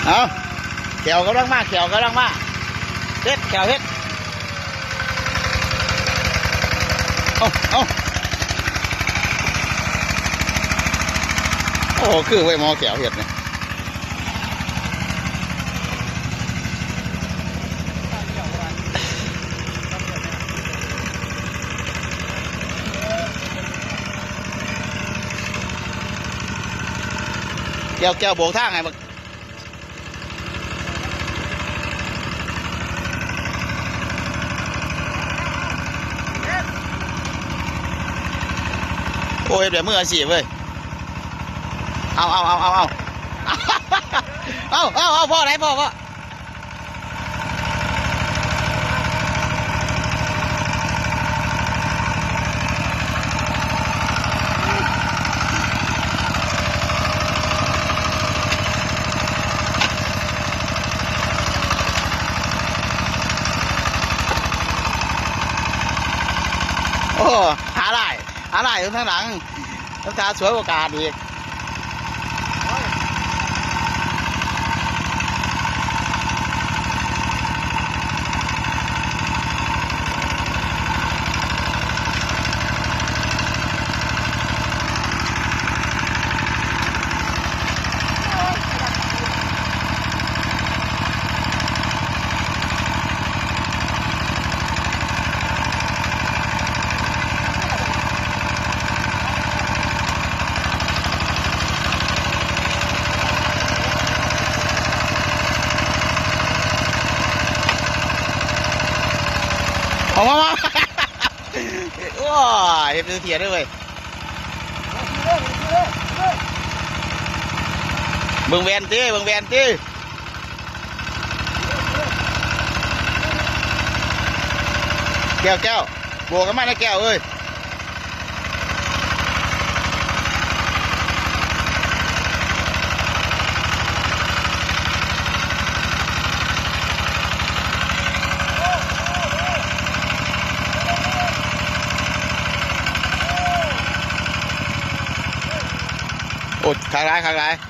ເອົາ ແຂ້ວກຳລັງມາ ແຂ້ວກຳລັງມາ ເຮັດ ແຂ້ວເຮັດ ເອົາ ເອົາ ໂອ້ ຄືເວີຍ ໝໍແຂ້ວເຮັດນີ້ ແກ້ວ ແກ້ວໂບກທາງໃຫ້ບັກ ໂອ້ ເຮັດແບບມືອາຊີບເວີຍ ເອົາ ເອົາ ເອົາ ພໍໄດ້ ພໍ ພໍ. ໂອ້ ຫາຫຼາຍ ຫາຫຼາຍຢູ່ທາງຫຼັງ ຕ້ອງການສວຍໂອກາດອີກ. ເອົາມາ ມາ ໂອ້ຍ ເຮັດເທື່ອເດີເວີຍ ເບິ່ງແວ່ນຕິ ເບິ່ງແວ່ນຕິ ແກ້ວ ແກ້ວ ໂບກກັນມານະແກ້ວເອີຍ. ໂອ້ ຄັກຫຼາຍ ຄັກຫຼາຍ.